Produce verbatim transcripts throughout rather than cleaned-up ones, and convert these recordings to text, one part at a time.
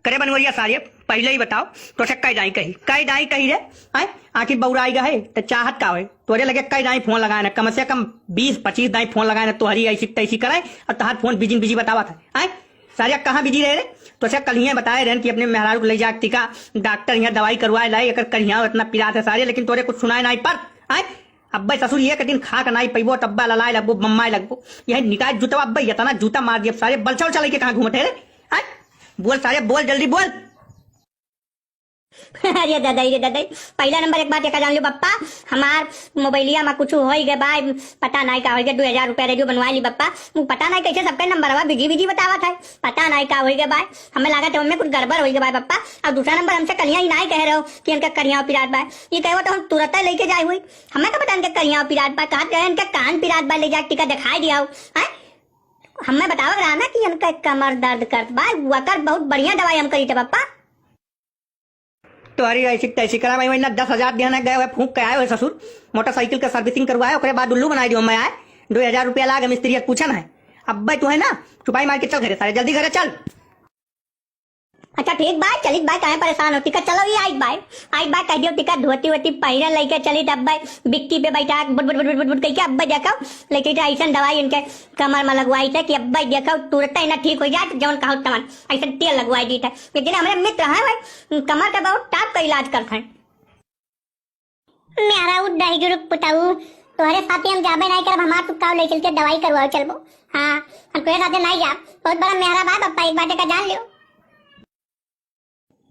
करे बनवरिया सारे, पहिले ही बताओ, तोसे कै दाईं कही, कै दाईं कही रे? आय, आखिर बउराइ गए, त चाहत का होए? तोरे लगे कै दाईं फोन लगाए न, कम से कम बीस पच्चीस दाईं फोन लगाए न, तोहरी ऐसी तैसी कराए, अउर तहार फोन बिजी न बिजी बतावत है। आय, सारे कहाँ बिजी रहे रे? तोसे कलिहे बताए रहन कि अपने मेहरारू को लइ जाके टिका डॉक्टर यहाँ दवाई करवाए लाए, एकर करिहा एतना पिरात है सारे, लेकिन तोरे कुछ सुनाए नाहीं पर। आय, अब्बे ससुर एक दिन खा के नाहीं पइबो, तब्बा ललाए लगबो, बम्माए लगबो। यह निकाय जूतवा अब्बे एतना जूता मार दिया सारे, बलछा उलछा लइके कहाँ घूमत है रे? आय, बोल सारे, बोल, जल्दी बोल। अरे ददई रे ददई, पहिला नंबर एक बात एका जान लियो बप्पा, हमार मोबाइलिया मा कुछ होइ गए बा, पता नाहीं का होइ गए, दुइ हजार रुपया रेडियो बनवाइ ली बप्पा, उ पता नाहीं कइसे सबके नंबरवा बिजी बिजी बतावत है, पता नाहीं का होइ गए बा, हमें लागत है ओमे कुछ गड़बड़ होइ गए बा बप्पा। अउर दूसरा नंबर हमसे कलिहा ही नाहीं कहे रहो कि इनका करिहा पिरात बा, ई कहे हो तो हम तुरंते लइके जाए हुई, हमें का पता इनका करिहा पिरात बा, कहत रहे इनका कान पिरात बा, लइ जाके टिका देखाइ दिया हो, हैं? हमें बतावत रहा ना कि इनका कमर दर्द करत बा, वकर बहुत बढ़िया दवाई हम करी थे बप्पा। तोहरी ऐसी तैसी करा, मैं वही ना दस हजार दिया ना गए हुए, फूंक के आए हुए ससुर, मोटरसाइकिल का सर्विसिंग करवाए, ओकरे बाद उल्लू बनाइ दियो। मैं आए, दुइ हजार रुपया लाग, मिस्त्री से पूछन है। अब्बे तू है ना, चुपाई मार के चल घरे, सारे जल्दी घरे चल। अच्छा ठीक बा, चलित बा, काहे परेशान हो? टिका चलो, ये आइत बा, आइत बा, कह दियो टिका धोती वोती पहिरे लइके चलित अब्बे, बिक्की पे बैठा, बुट, बुट, बुट, बुट, बुट कइके अब्बे देखो, लेकिन ऐसन दवाई इनके कमर मा लगवाइत है कि अब्बे देखो, तुरते ना ठीक होइ जात, जौन कहो तमन, ऐसन तेल लगवाइ दीत है। एक जने हमरे मित्र हैं भाई, कमर के बहुत टाप का इलाज करत हैं। मेहरारू दहिजरू पुताऊ, तोहरे साथे हम जाबे नाहीं करब, हमार तू काव लइ चल के दवाई करवाओ चलबो। हाँ, हम तोहरे साथे नाहीं जाब, बहुत बड़ा मेहरा बा बप्पा, एक बात का जान लियो।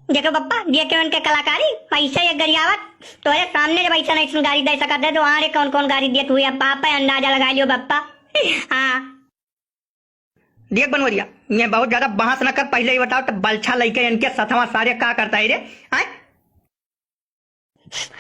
देखो बप्पा, देखो इनके कलाकारी, ऐसे ये गरियावत, तोहरे सामने जब ऐसन ऐसन गारी दइ सकत है, तो आड़े कौन कौन गारी देत हुए, अब आपे अंदाजा लगाइ लियो बप्पा। हाँ। देख बनवरिया, ये बहुत ज्यादा बहस न कर, पहिले ही बताओ, त बलछा लइके इनके सथवा सारे का करत है रे? आय?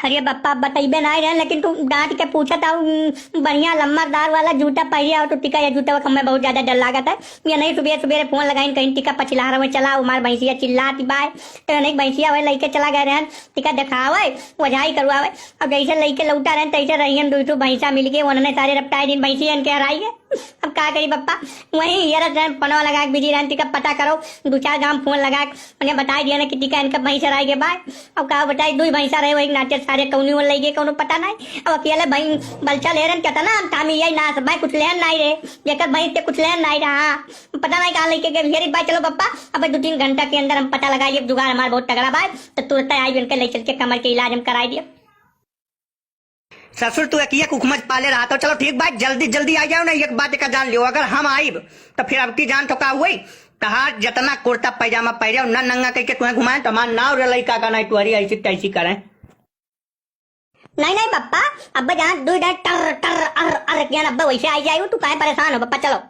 अरे बप्पा, बतइबे नाहीं रहे, लेकिन तू डांट के पूछत आउ, उम, बढ़िया लम्बरदार वाला जूता पहिरे आउ, तो टिका या जूता हमें बहुत ज्यादा डर लागत है। ये नहीं सुबेरे सुबेरे फोन लगाइन, कहीं टिका पछिला रहे, चला, हमार भैंसिया चिल्लात बाय, तो नहीं भैंसिया वही लइके चला गए रहन, टिका देखावे, ओझाई करवावे। अब जैसे लइके लौटा रहन, तैसे रहियन, दुइ ठो भैंसा मिल गए, उन्होंने सारे रपटाए दिन भैंसियन के हराई है। अब का करी बप्पा, वहीं हेरत रहन, पनवा लगा के बिजी रहन, टिका पता करो, दू चार गांव फोन लगा के, उन्हें बताइ दिया ना कि टिका इनका भैंस हराई के बाद। अब का बताई, दुई भैंसा रहे, वही नाचे सारे कौनी ओर लइ गए, कौनो पता नाहीं। अब अकेले भाई बलचा ले रहन, केतना हम थामी यही नास, भाई कुछ लेहन नाहीं रहे, जेकर भैंस के कुछ लेहन नाहीं रहा, पता नाहीं कहाँ लइके गए। फिर एक बार चलो बप्पा, अब दो तीन घंटा के अंदर हम पता लगाइ लिए, जुगाड़ हमार बहुत तगड़ा बा, तो तुरंत आई इनके ले चल के कमर के इलाज हम कराइ दिए। ससुर, तू एक, एक उखमज पाले रहा तो चलो ठीक बा, जल्दी, जल्दी आ जाओ ना, एक बात का जान लियो, अगर हम आइब, तो फिर अब की जान तो का हुई, तहार जितना कुर्ता पैजामा पहिरे, ना नंगा कइके तुम्हें घुमाएं, तो हमार नाव रे लइका का नाहीं, तुहरी ऐसी तैसी करें। नहीं, नहीं, बप्पा, अब जहाँ दू इधर टर, टर, अर, अर किया ना, अब वैसे आ जाए, तू काहे परेशान हो, बप्पा, चलो।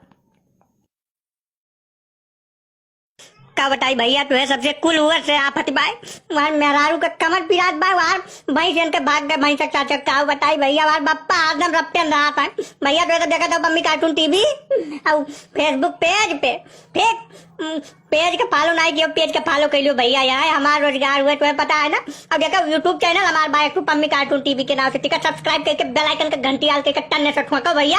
का बताई भैया, तुहे सबसे कुल उअर से आफत बाय। वहाँ मेहरारू के कमर पिरात बाय, वहाँ भैंस इनके भाग गए, भैंस के चाचा। का बताई भैया, वहाँ बप्पा हरदम रपटन रहा था। भैया, तुहे तो देखा था मम्मी cartoon TV और Facebook page पे, फेक, उम, page के follow नहीं कियो, page के follow कर लियो भैया, यार हमारा रोजगार हुए, तुम्हें पता है ना। अब देखो YouTube channel हमारा बाय, मम्मी cartoon TV के नाम से, ठीक है, subscribe करके bell icon का घंटी डाल के टन्ने से ठोको भैया।